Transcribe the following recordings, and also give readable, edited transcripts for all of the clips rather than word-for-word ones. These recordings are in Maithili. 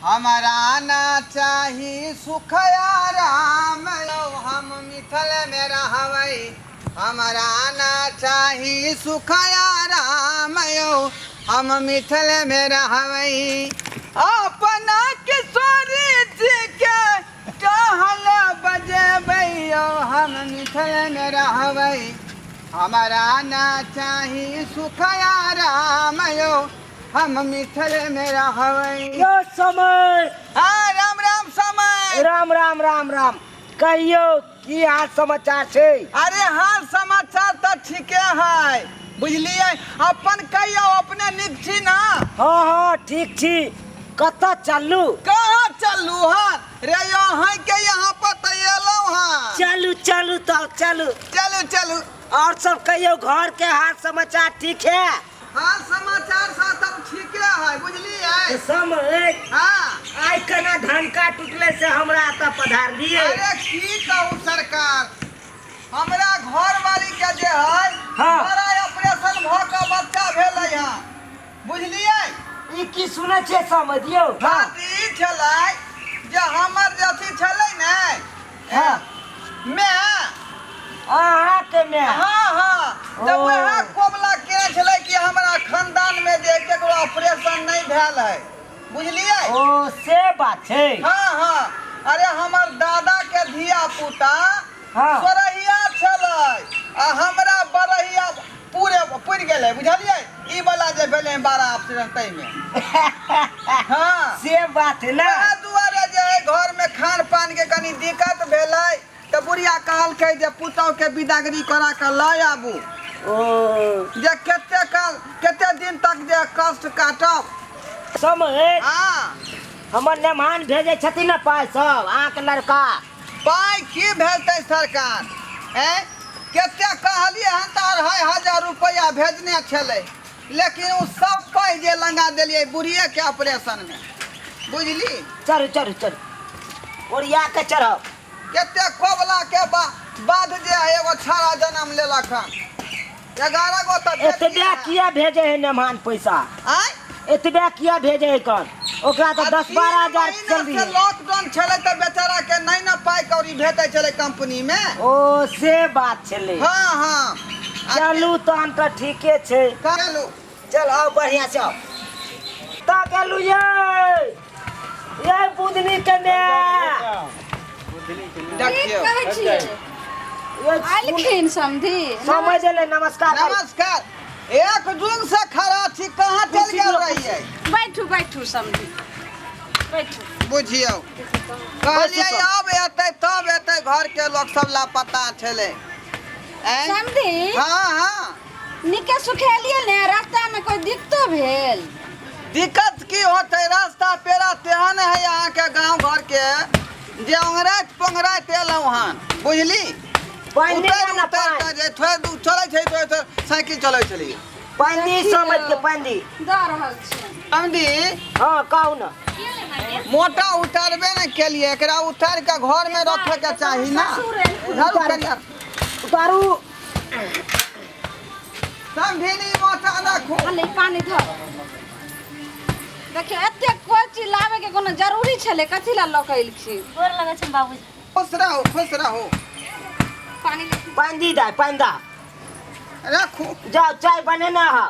हमरा ना चाही सुख आराम यौ हम मिथल में रहबै। हमरा ना चाही सुख आराम यौ हम मिथल में रहबै। अपना किशोरी जी के टहल बजेबै यौ हम मिथल में रहबै। हमरा ना चाही सुख आराम यौ हम मिथल में रहबै। यो समय। हाँ, राम राम समय। राम राम राम राम। कहियो की हाल समाचार छै? अरे हाल समाचार तऽ ठीके है, बुझलियै। अपन कहियो, अपने नीक छी ना? हाँ हाँ ठीक छी। कतऽ चलू? कहाँ चलू? हाँ रे यहाँ के यहाँ पर तऽ एलहुँ। हाँ चलू चलू तब चलू। चलू चलू। और सब कहियो, घर के हाल समाचार ठीक है? हाल समाचार सब ठीके है, बुझलियै। समय। हाँ। आइ केना धनका टूटले से हमरा एतऽ पधारलियै? अरे की कहू सरकार, हमरा घर वाली के जे है, हाँ। बड़ा ऑपरेशन भऽ के बच्चा भेलै हँ, बुझलियै। ई की सुनै छियै समझियौ? हाँ। बात ई छलै जे हमर जे अथी छलै ने, हाँ। मैं अहाँके माय? हाँ हाँ, तऽ ओ। वएह कोबला केने छलै कि हमरा खानदान में जे केकरो ऑपरेशन नहि भेल है, बुझलियै। ओ से बात छै। हाँ हाँ, अरे हमर दादा के धिया पुता हाँ। सोरहिया छलै आ हमरा बरहिया पूरे पुरि गेलै, बुझलियै। ई वाला जे भेलै 12 ऑपरेशन ताहिमे। हाँ से बात है ना। वएह दुआरे जे है घर में खान पान के कनी दिक्कत भेलै तऽ बुढ़िया कहलकै जे पुतहु के बिदागरी करा के लऽ आबू। ओ जे कते काल कते दिन तक जे कष्ट काटब। समय। हाँ। हमर मेहमान भेजै छथिन ने पाइ सब अहाँके लड़का? पाइ की भेजतै सरकार? ऐं कते कहलियै हन तऽ 2500 रुपैआ भेजने छलै, लेकिन ओ सब पाइ जे लगा देलियै बुढ़िए के ऑपरेशन में, बुझली। चलू चलू चलू, ओरिया के चढ़ब। कते कोबला के बाद जे है एगो छाड़ा जन्म लेलक हन, 11 गो तऽ एतबे बेटी है। किया भेजे है मेहमान पैसा? आँय? एतबे किया भेजे है कन? ओकरा तऽ आ 10 तीन 12 हजार महीना चल से लॉकडाउन छलै तऽ बेचारा के नहि ने पाइ कौड़ी भेटै छलै कंपनी में। ओ से बात छलै। हाँ हाँ। चलू तहन तऽ ठीके छै। चलू। चल आउ बढ़िया से आउ। तऽ गेलू ये ये बुधनी के माय। देखियौ। कहै छियै। ये आयलखिन समधी? समझ एलै। नमस्कार। नमस्कार। एक जुग से खड़ा छी, कहाँ चल कुर्सी गेल दियौ, रहियै? बैठू बैठू समधी बैठू। बुझियौ, कहलियै अब एतै तब एतै, घर के लोग सब लापता छलै। ऐं? समधी। हाँ हाँ। नीके सुखेलियै ने? रास्ता में कोई दिक्कतो भेल? दिक्कत की होतै, रास्ता पेरा तेहन है अहाँके गांव घर के जे ओंगराइत पोंगराइत एलहुँ हन, बुझली। पानि उतरि ने उतरि पानि। कऽ जे थोड़े दूर चलै छै, थोड़े थोड़े साइकिल चलै छलियै। पानि समझ के पानि दी। दऽ रहल छी। समझी। हाँ कहू ने। मोटा उतारबे ने केलिए, एकरा उतार के घर में रखे के चाही ना। ससुर एलखुन। धरू कनिया। उतारू। समझिनी, मोटा रखू। हले पानी धर। देखियौ एते कोइ चीज लाबे के कोनो जरूरी छलै? कथी लए लऽ कऽ एलखिन? गोर लगै छै बाबूजी। खुश रहू खुश रहू। पानी ले। पानि दी दाय, पानि दा। रखू। जाओ चाय बनेना है।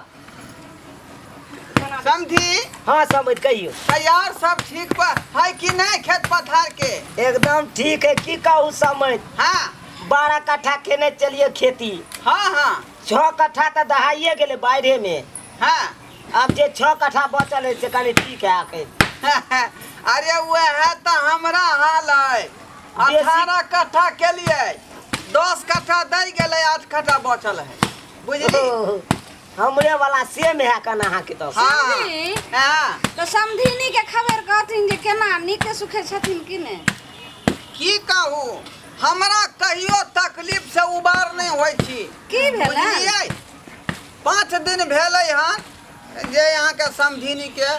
समझी। हाँ समझ, कहियो। तैयार सब ठीक पर है कि नहीं खेत पथार के? एकदम ठीक है। की कहू समझ। हाँ। 12 कट्ठा केने चलिए खेती। हाँ हाँ। 6 कट्ठा तऽ दहाइए गेलै बाढ़े में। हाँ। अब जे 6 कट्ठा बचल है से कनी ठीक है आखिर। अरे वह तो हमरा हाल है। 18 कट्ठा के लिए 10 कट्ठा दै गेलै, 8 कट्ठा बचल है, बुझली। ओ, हमरे वाला सेम है कन अहाँके तऽ। हाँ। समधी। हाँ। तऽ समधिनी के खबर कहथिन जे केना नीके सुखे छथिन कि नहि? की कहू, हमरा कहियो तकलीफ से उबार नहि होइ छी। की भेलै? बुझलियै, 5 दिन भेलै हन जे अहाँके समधिनी के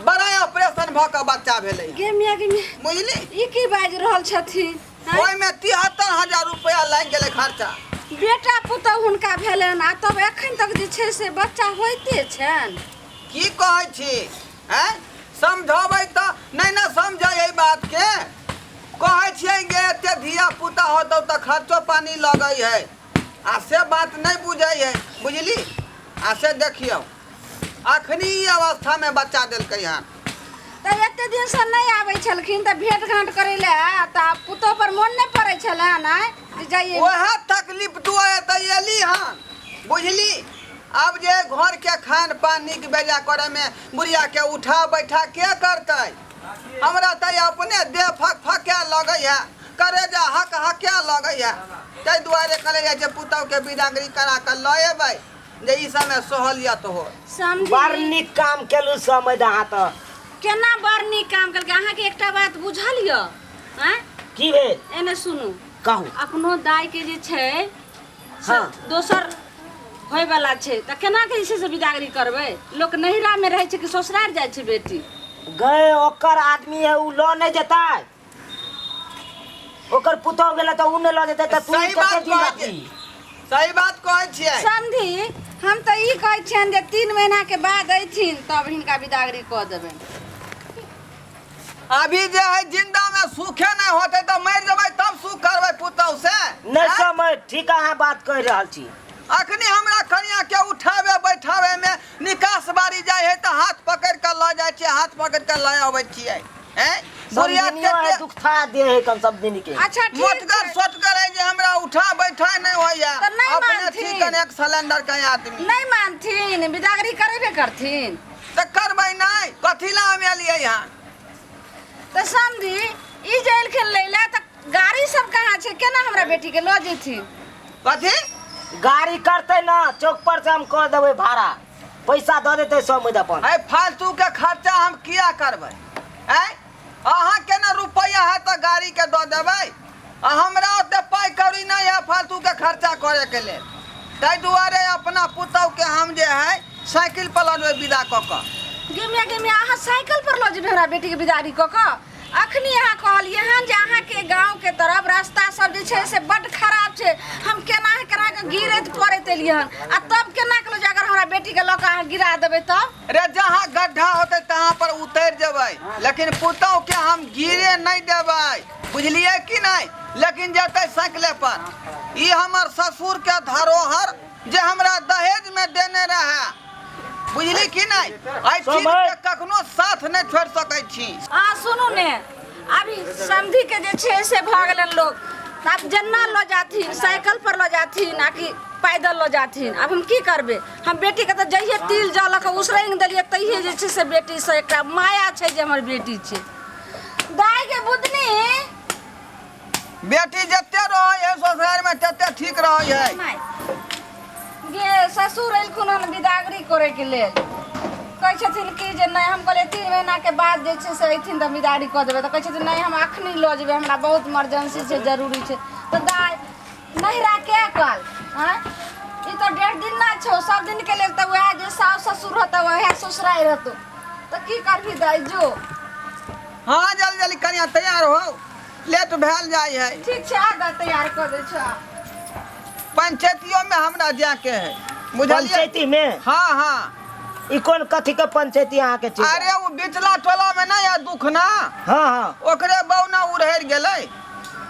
बड़ा ऑपरेशन भऽ कऽ बच्चा भेलै हन। गे मिया गे मिया। बुझली। ई की बाजि रहल छथिन? आँय? ओहिमे 73,000 रुपया लागि गेलै खर्चा। बेटा पुतहु हुनका भेलनि आ तब एखन तक जे छै से बच्चा होइते छनि। की कहै छी? आँय, समझबै तऽ नहि ने समझै एहि बातके। कहै छियै गे एते धिया पुता होतौ तऽ खर्चो पानी लगै है, आ से बात नहि बुझै है, बुझली? आ से देखियौ अखनी ई अवस्थामे बच्चा देलकै हन। तऽ एते दिनसँ नहि आबै छलखिन तऽ भेंट घाँट करै लए, तऽ पुतोह पर मोन नहि पड़ै छलै ने जे जाइए? वएह तकलीफ दुआरे तऽ एली हन, बुझली? आब जे घरके खान पान नीक बेजा करैमे बुढ़ियाके उठा बैठा के करतै? हमरा तऽ अपने देह फक फके लगै है, करेजा हक हके लगै है। ताहि दुआरे कहले जाइ छै पुतहुके बिदागरी करा कऽ लऽ एबै जे ई समय सहूलियत हो। समझी। बड़ नीक काम केलू समझ अहाँ तऽ। केना बड़ नीक काम केलकै? अहाँके एकटा बात बुझल यऽ? आँय? की भेल? एने सुनू। कहू। अपनो दाय के जे छै से दोसर होयवला छै, तऽ केना के जे छै से बिदागरी करबै? लोक नैहरामे रहै छै कि ससुरार जाइ छै बेटी? गए ओकर आदमी है, उ लऽ नहि जेतै। ओकर पुतोह गेलै तऽ उ नहि लऽ जेतै तऽ तू सही कते बात दिन कहै रखबी? छियै, सही बात कहै छियै। समधी, हम तऽ ई कहै छियनि जे 3 महीनाके बाद अयथिन तब हिनका बिदागरी कऽ देबनि। अभी जे है जिंदा में सुखे नहीं होते तो मर जबै तब सुख करबै पुतहु से। नहि समय ठीक अहाँ बात कहि रहल छी। अखनी हमरा कनिया के उठावे बैठावे में निकास बारी जाय है तऽ हाथ पकड़ के लऽ जाइ छियै, हाथ पकड़ के लऽ अबै छियै। हैं बुढ़िया समझनियो है कते दुख था दे है कम सब दिन के। अच्छा ठीक मोटगर छै। सोटगर है जे हमरा उठा बैठा नहीं होइया। तऽ नहि अपने मानथिन। ठीक एक सिलेंडर के आदमी। नहि मानथिन, बिदागरी करेबे करथिन। तऽ करबै नहि, कथी लए हम एलियै यहाँ? तऽ समधी, ई जे एलखिन लै लए तऽ गाड़ी सब कहाँ छै? केना हमरा बेटी के लऽ जेथिन? कथी गाड़ी करतै ना, चौक पर से हम कऽ देबै भाड़ा, पैसा दऽ देतै समझ अपन। अरे फालतू के खर्चा हम किया करबै? आँय, अहाँ के ने रुपैआ है तऽ गाड़ी के दऽ देबै, आ हमरा ओते पाइ कौड़ी नहि है फालतू के खर्चा करे के लेल। ताहि दुआरे अपना पुतहु के हम जे है साइकिल पर लऽ जेबै विदा कऽ कऽ। गेमिया गेमिया, अहाँ साइकिल पर लऽ जेबै हमरा बेटीके विदारी कऽ कऽ? अखनी अहाँ कहलियै हन जे अहाँके गाँवके तरफ रास्ता सब जे छै से बड्ड खराब छै, हम केना केना के गिरैत पड़ैत एलियै हन, आ तब केना के लऽ जाउ? अगर हमरा बेटीके लऽ कऽ अहाँ गिरा देबै तब? रे जहाँ गड्ढा होतै तहाँ पर उतरि जेबै, लेकिन पुतहु के हम गिरे नहि देबै, बुझलियै कि नहि? लेकिन जेतै साइकिले पर। ई हमर ससुर के धरोहर जे हमरा दहेज में देने रहे, बुझली कि नहि? एहि चीज के कखनो साथ नहि छोड़ि सकै छी। अहाँ सुनू ने, अभी समधी के जे छै से भऽ गेलनि लोक, आब जेना लऽ जाथिन, साइकिल पर लऽ जाथिन आ कि पैदल लऽ जाथिन, आब हम की करबै? हम बेटीके तऽ जहिये तिल जल लऽ कऽ उसरैंग देलियै तहिये जे छै से बेटीसँ एकटा माया छै जे हमर बेटी छै। दाइ के बुदनी, बेटी जते रहै है ससुराल में तते ठीक रहै है। माय गे, ससुर एलखुन हन बिदागरी करैके लेल, कहै छथिन कि जे नहि, हम कहलियै 3 महीनाके बाद जे छै से अयथिन तऽ बिदागरी कऽ देबै, तऽ कहै छथिन नहि हम अखनी लऽ जेबै, हमरा बहुत इमरजेंसी छै, जरूरी छै। तऽ दाइ, नहिरा के कल आँय, ई तऽ 1.5 दिन ना छौ, सब दिनके लेल तऽ वएह जे साउस ससुर रहतौ वएह ससुरारि रहतौ, तऽ की करबही दाइ? जो। हाँ जल्दी जल्दी कनिया तैयार हो, लेट भेल जाइ है। ठीक छै, आ दऽ तैयार कऽ दै छौ। पंचायतियों में हमरा जाके है, बुझलियै? पंचायती में? हाँ हाँ। ई कोन कथी के पंचायती अहाँ के छै? अरे वो बिचला टोला में नहीं है दुख ना? हाँ हाँ। ओकरे बौना उड़हर गेलै,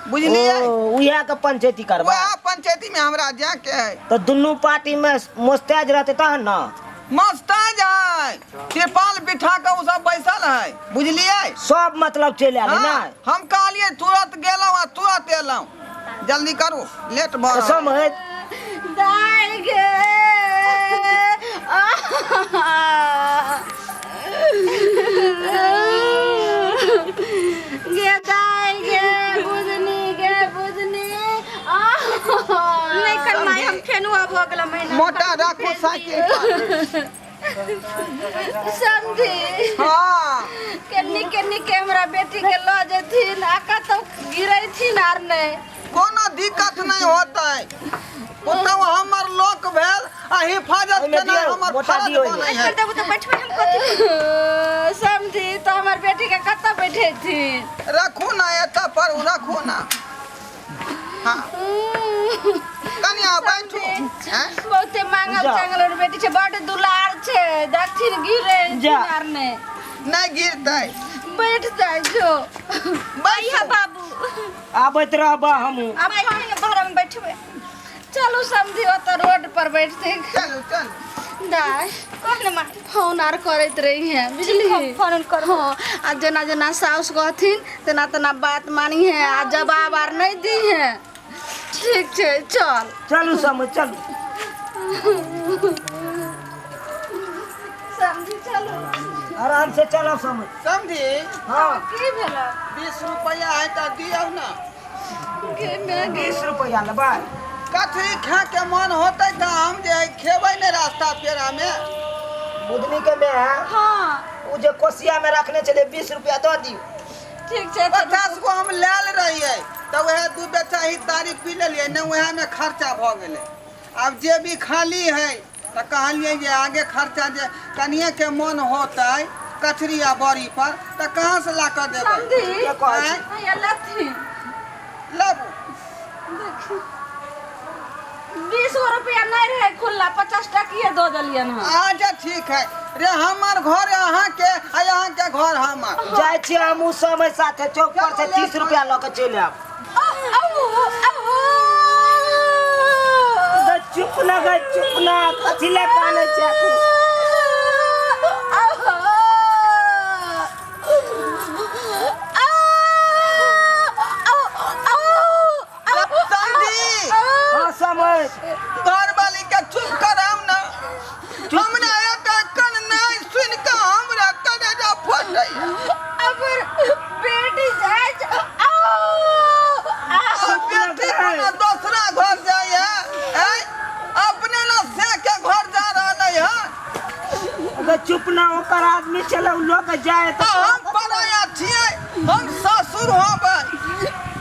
बुझलियै? ओ उएह के पंचायती करबै? वएह पंचायती में हमरा जाके है। तऽ दुनू पार्टी में मोस्ताज रहतै तहन ना? मस्ताज है, तिरपाल बिठा के उ सब बैसल है, बुझलियै? सब मतलब चलि आयल है। हाँ, ना हम कहलियै तुरंत गेलहुँ आ तुरंत एलहुँ, जल्दी करू, लेट भऽ तऽ रहल। समझ दाइ गे, गे दाइ गे बुझनी, गे बुझनी। नहि कर माय, हम फेनु आब भऽ गेल महीना। मोटा राखू साइकिल पर। समझी। हाँ। केन्नी केन्नी के हमरा बेटी के लऽ जेथिन आ कतौ गिरेथिन आर नहि? कोनो दिक्कत नहीं होतै, ओतऽ हमर लोक भेल आ हिफाजत ओहिमे केनाइ दियौ, हमर मोटा फर्ज दियौ ओहिमे। बनै है। देबू तऽ बैठबै हम कथी? समझी, तऽ हमर बेटी के कतऽ बैठेथिन? रखू ना एतऽ पर रखू ना। हाँ कनिया बैठू। हैं? बहुते मांगल जा। चांगल बेटी छै, बड दुलार छै, देखथिन गिरे जा। आर नहि। नहि गिरतै। बैठ जाइ जो। बैठ बाबू। आबैत रहबा हमहूँ। अब घर में बैठबे। चलू समझी, ओतऽ रोड पर बैठते। चलू चलू। दाय। कह ने माँ। फोन आर करैत रही है, बुझली? हम फोन उन करबो। हाँ, आ जेना जेना साउस कहथिन तेना तेना बात मानी है आ जवाब आर नहीं दी है। ठीक छै, चल। चलू समझ, चलू। समझी, चलू। आराम से चलब समझ। समझी। हाँ। की भेल? 20 रुपैआ है तऽ दियौ ने। के मैं? 20 रुपैआ लेबै? कथी खाके मन होतै तऽ हम जे है खेबै ने रास्ता पेड़ामे। बुधनी के माय। हाँ। ओ जे कोसिया में रखने छलै, 20 रुपया दऽ दियौ। ठीक छै तऽ। 50 गो हम लायल रहियै तऽ वएह दू बेचा ही तारी पी लेलियै ने, वएहमे खर्चा भऽ गेलै। आब जे भी खाली है तऽ कहलियै जे आगे खर्चा जे कनिएके मन होतै कचरी आ बड़ी पर तऽ कहाँ से ला कऽ देबै? समझी। के कहै छी? आँय? हैया लथिन। लेबू। 20 गो रुपया नहीं रहे खुला, 50 टकिए दऽ देलियन हँ। अच्छा ठीक है रे, हमर घर अहाँके आ अहाँके घर हमर। जाइ छियै हमहूँ समय साथे, चौक पर से 30 रुपया लऽ के चलि आयब। औ, औ, गै, चुप ना गै, चुप ना। कथी लए कानै छै तू? समझी। हाँ समझ। घरवाली के चुप कराम ना। हमरा एक कन नहीं सुन के हमरा कलेजा फटैया। अबर बेटी जाइ छै। आ बेटी कोनो दोसरा घर जाइए? ऐ अपने ना से के घर जा रहल है। गै, चुप ना। ओकर आदमी चले, उ लऽ के जाय आ तऽ। हम पराया छियै, हम ससुर होबै।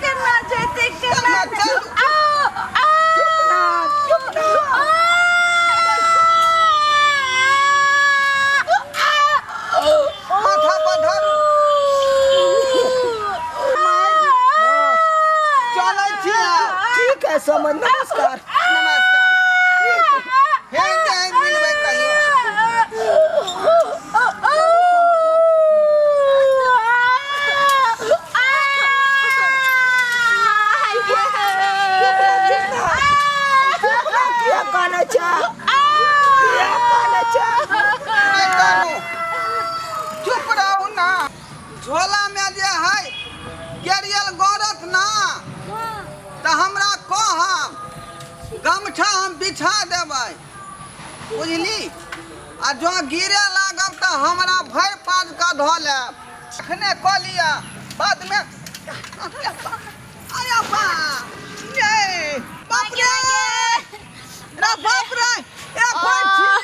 केना जेतै, केना? केना चलू? आ आ चुप ना, चुप ना। माथा पर धरू। चलै छी आब। ठीक है समझ, नमस्कार। नमस्कार, फेर जे मिलबै कहियो। किया कानै छै? किया कानै छै? नहि कानू, चुप रहू ना। झोलामे जे है गेरियल गरत ना तऽ हमरा कहब, गमछा हम बिछा देबै, बुझली? आ जँ गिरे लागब तऽ हमरा भरि पाँज कऽ धऽ लेब। एखने कऽ लिअ, बादमे। आया बा ये, बाप रे रे, बाप रे, ए बचिया।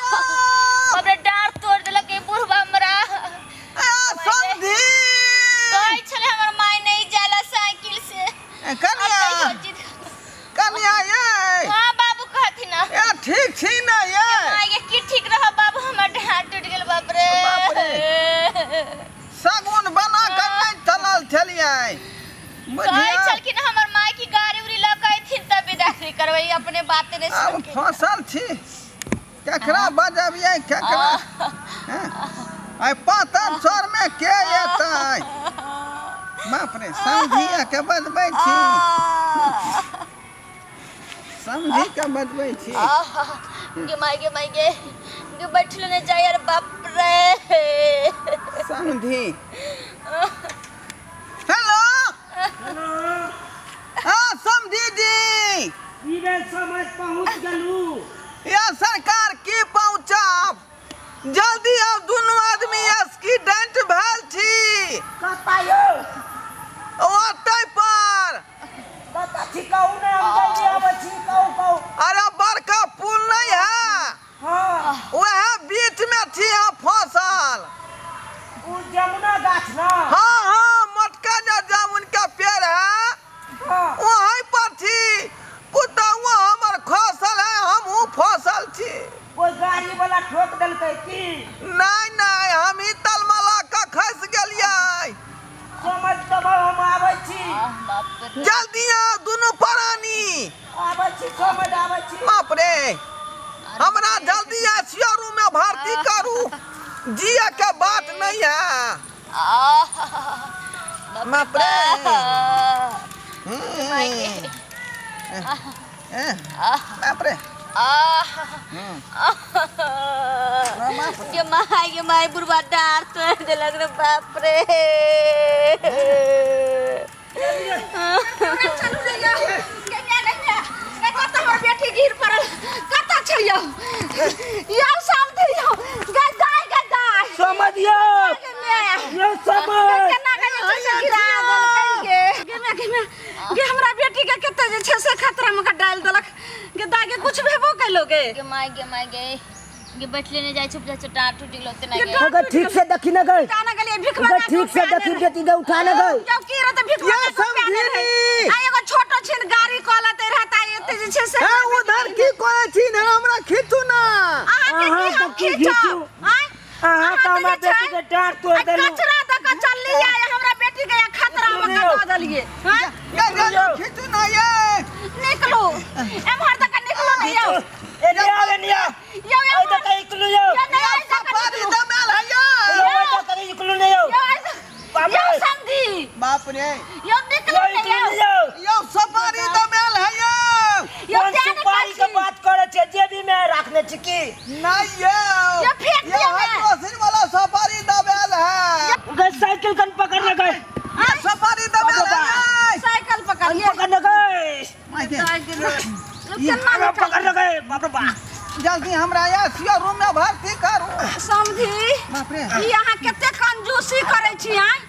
बाप रे, डाँर तोड़ देलक ई बुढ़बा हमरा। ए समधी। कहै छलै हमर माय नहीं जाला साइकिल से। ए, अब कनिया। कहियो जिद। कनिया ये। हाँ बाबू, कहथिन ना। ए ठीक छी ने ये? माय गे, की ठीक रह बाबू, हमर डाँर टूट गेल, बाप रे। बाप सगुन बना कऽ नहि चलल छलियै। कहै बुझिया। छलखिन हमर माय की गाड़ी उड़ी लऽ के अयथिन तब विदागरी करबै, अपने बाते नहीं आब सुन के। फंसल छी, केकरा बजबियै, केकरा? हैं? आइ पातर चोर में के एतै? बाप रे, समझिया के बजबै छी, समझी के बजबै छी। गे माय गे, माय गे गे, बैठलो नहीं जाय यार, बाप रे। समझी, हेलो, हाँ समझी जी। की भेल समझ, पहुँच गेलू? या सरकार, की पहुँचाब? जल्दी आउ, दुनू आदमी एक्सीडेंट भेल छी। कतऽ यौ? ओतै पर। कतऽ छी कहू ने, हम जल्दी आबै छी, कहू कहू। अरे बड़का पुल नहीं है? हाँ। वह बीच में छी हम फसल। उ जमुना गाछ ना? हाँ, मोटका जो जामुन का पेड़ है। हाँ। वहीं पर छी। पुतहुओ हमर खसल है, हमहूँ फसल छी। कोई गाड़ी वाला ठोक देलकै की? नहीं नहीं, हम ही तलमला के खस गेलियै। समझ तब हम आबै छी। बाप रे। जल्दी आओ दुनू प्राणी। आबै छी समझ, आबै छी। बाप रे, हमरा जल्दी आईसीयू में भर्ती करू। जिया के बात नहीं है। बाप रे। बाप रे। गे माय, गे माय, बुढ़वा डार तोड़ देलक रे, बाप रे। चलू रे यौ, कन्या कन्या, कतऽ हमर बेटी गिर पड़ल, कतऽ छै यौ? यौ समधी यौ, गै दाइ, गै दाइ। समझियो। गे माय। यौ समझ। केना के जे छै से गिरा देलकै गे। गे माय, गे माय, गे हमरा बेटी के कते जे छै से खतरा मे के डालि देलक। गे दाइ गे, कुछ भेबो केलो गे? गे माय, गे माय, गे गे, बैठले नहीं जाय छै, उपजा छै, डाँट टूटि गेलो तेना गे। अगर ठीक से देखी न गई। जाना गेलियै भीख अगर मंगा। ठीक से देखी बेटी के उठा न गई। जब की रहते भीख ये मंगा के रुपया समझी। ने रहै। आ एगो छोटो छिन गाड़ी कऽ लेते रहता एते जे छै से। हे उधर की करै छी ने, हमरा खींचू ना। अहाँके अहाँ की हम तऽ की खींचब? घीचू? आँय? अहाँ तऽ तऽ हमरा जे छै, बेटी के डाँट तोड़ आ देलू। कचरा दऽ कऽ चललियै आ हमरा बेटी के खतरा मे निकलू। कऽ देलियै। आँय? ये ये खींचू ना ये। निकलू एम्हर दऽ कऽ, निकलू ने यौ। ए ने आवे ने आ। यौ ओइ एम्हर। तऽ कहीं निकलू यौ। यौ नहि, ये आइ दऽ कऽ सफारी निकलू। दमेल है ये। यौ, ओइ तऽ कहीं निकलू ने यौ। यौ, आइ दऽ- बाप यौ रे। समधी। बाप रे। यौ निकलू यौ ने निकलू यौ। ने यौ। यौ सफारी दमेल है ये। यौ कोन तें ने सुपारी के कहै छी। बात करे छै? जेबी में राखने छी की? नहीं ये। ये फेंक ये दिया मैं। हाइड्रोसिन वाला सफारी दमेल है। गई साइकिल कन पकड़ ले गई। ये सफारी दमेल है ये। साइकिल पकड़िए। पकड़ ले गई। माइके, केना अरे पकड़ ले गई, बाप रे बाप। जल्दी हमरा एसीओ रूम में भर्ती करू। समझी। बाप रे। ई अहाँ कते कंजूसी करै छी आँय?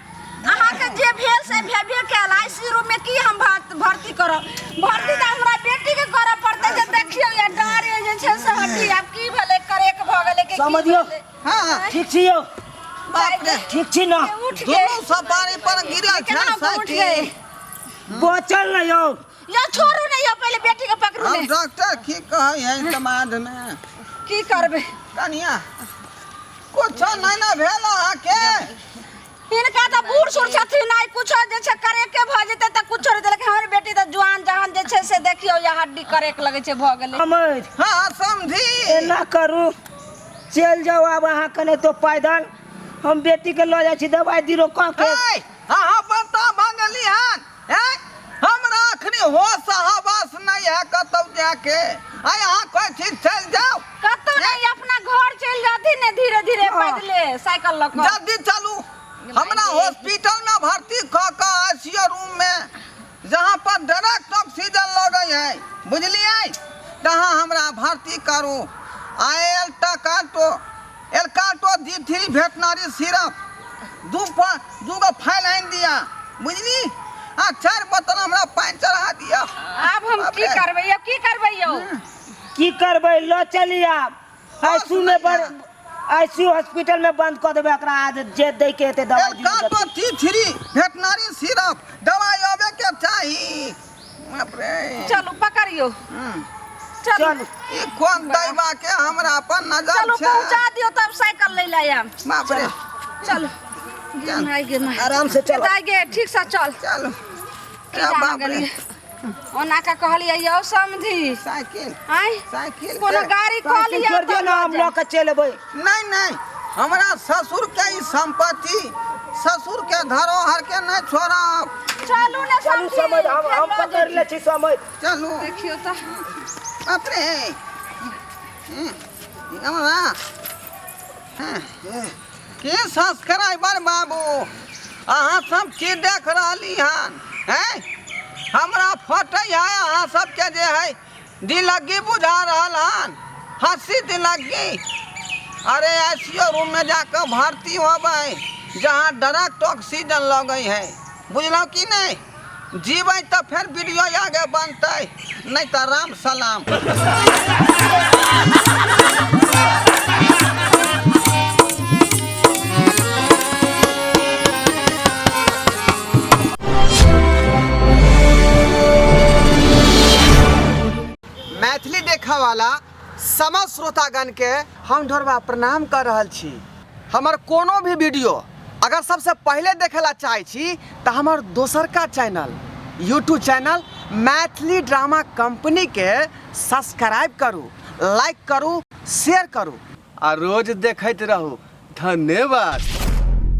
अहाँके जे भेल से भेबे कयल, आईसीयू रूम में की हम भर्ती करब? भर्ती तऽ हमरा बेटी के करऽ पड़तै। जे देखियौ या डारे जे छै से हड्डी आब की भेलै, करेक भऽ गेलै कि की समझियौ। भेलै? हाँ। ठीक छी यौ? बाप रे। ठीक छी न? के उठ गे। दुनू सफारी पर गिरल छै। केना कऽ उठ गए? साइकिल। बचल न यौ? यौ छोड़ू ने यौ, पहिले बेटी के पकड़ू हम ने। डॉक्टर की कहै है समाज में? की करबै? कनिया, कुछो नहीं ना भेल अहाँके? हिनका तऽ बूढ़ सूढ़ छथिन, आइ कुछो जे छै करेके भऽ जेतै तऽ कुछो नहि देलक। हमर बेटी तऽ जुआन जहान जे छै से देखियौ या हड्डी करेक लगै छै भऽ गेलै। समझ। हाँ समझी। एना करू, चलि जाउ आब अहाँ कने तो पैदल, हम बेटी के लऽ जाइ छी दवाइ दिरो कऽ के। हे, अहाँ बता भंगली हन हैं? हमरा अखनी होश हवास नहीं है कतौ जाके, आइ अहाँ कहै छी चलि जाउ। कतौ नहि, अपना घर चलि जाथिन ने धीरे धीरे। हाँ। पैदले साइकिल लऽ कऽ। जल्दी चलू, हमरा हॉस्पिटल में भर्ती कऽ कऽ आईसीयू रूम में, जहाँ पर डायरेक्ट ऑक्सीजन लगै है, बुझलियै, तहाँ हमरा भर्ती करू। आ एल टकाटो एलकाटो जी थ्री भेटनरी सिरप 2 गो फाइल आनि दिअ, बुझली, आ 4 बोतल हमरा पानि चढ़ा दिअ। आब हम की करबै यौ? की करबै यौ? की करबै? लऽ चली आब आईसीयू में, बड़ आईसीयू हॉस्पिटल में बंद कऽ देबै एकरा। आज जे दै के हेतै दवाइ दियौ। एलकाटो टी थ्री भेटनरी सिरप दवाइ अबे के चाही। बाप रे। चलू, पकड़ियौ। चलू। चलू। ई कोन दैवा के हमरा पर नजर चलू। छै? पहुँचा दियौ तब साइकिल लै लए आयब। बाप रे। चलू गे माय, गे माय। आराम से चलो। दाइ गे, ठीक से चल। चलू। की ए जाना बाप रे। गेलियै ओना के कहलियै यौ समधी। साइकिल। आँय? साइकिल कोनो के- गाड़ी कऽ साइकिल लिअ। छोड़ दियौ ने, हम लऽ कऽ चलि एबै। नहीं नहीं, हमरा ससुर के ई संपत्ति, ससुर के धरोहर के नहीं छोड़ब। चलू ने चलू। समधी। समझ, हम फेर हम लऽ पकड़ जेती। लै छी समझ। चलू। देखियौ तऽ। बाप रे। हमरा की सब्सक्राइबर बाबू, अहाँ सब की देख रहली हन हैं? हमरा फटै है अहाँ सबके जे है दिलग्गी बुझा रहल हन, हंसी दिलग्गी। अरे आईसीयू रूम में जाकर भर्ती होबै, जहाँ डायरेक्ट ऑक्सीजन लगै है, बुझलहुँ कि नहीं? जीबै तऽ फेर वीडियो आगे बनतै, नहीं तऽ राम सलाम। मैथिली देखऽ वाला समस्त श्रोतागण के हम ढोरबा प्रणाम कर रहल छी। हमर कोनो भी वीडियो अगर सबसे पहले देखे ला चाहै छी तऽ हमर दोसरका channel, YouTube channel Maithili drama company के सब्सक्राइब करू, लाइक करू, शेयर करू आ रोज देखैत रहू। धन्यवाद।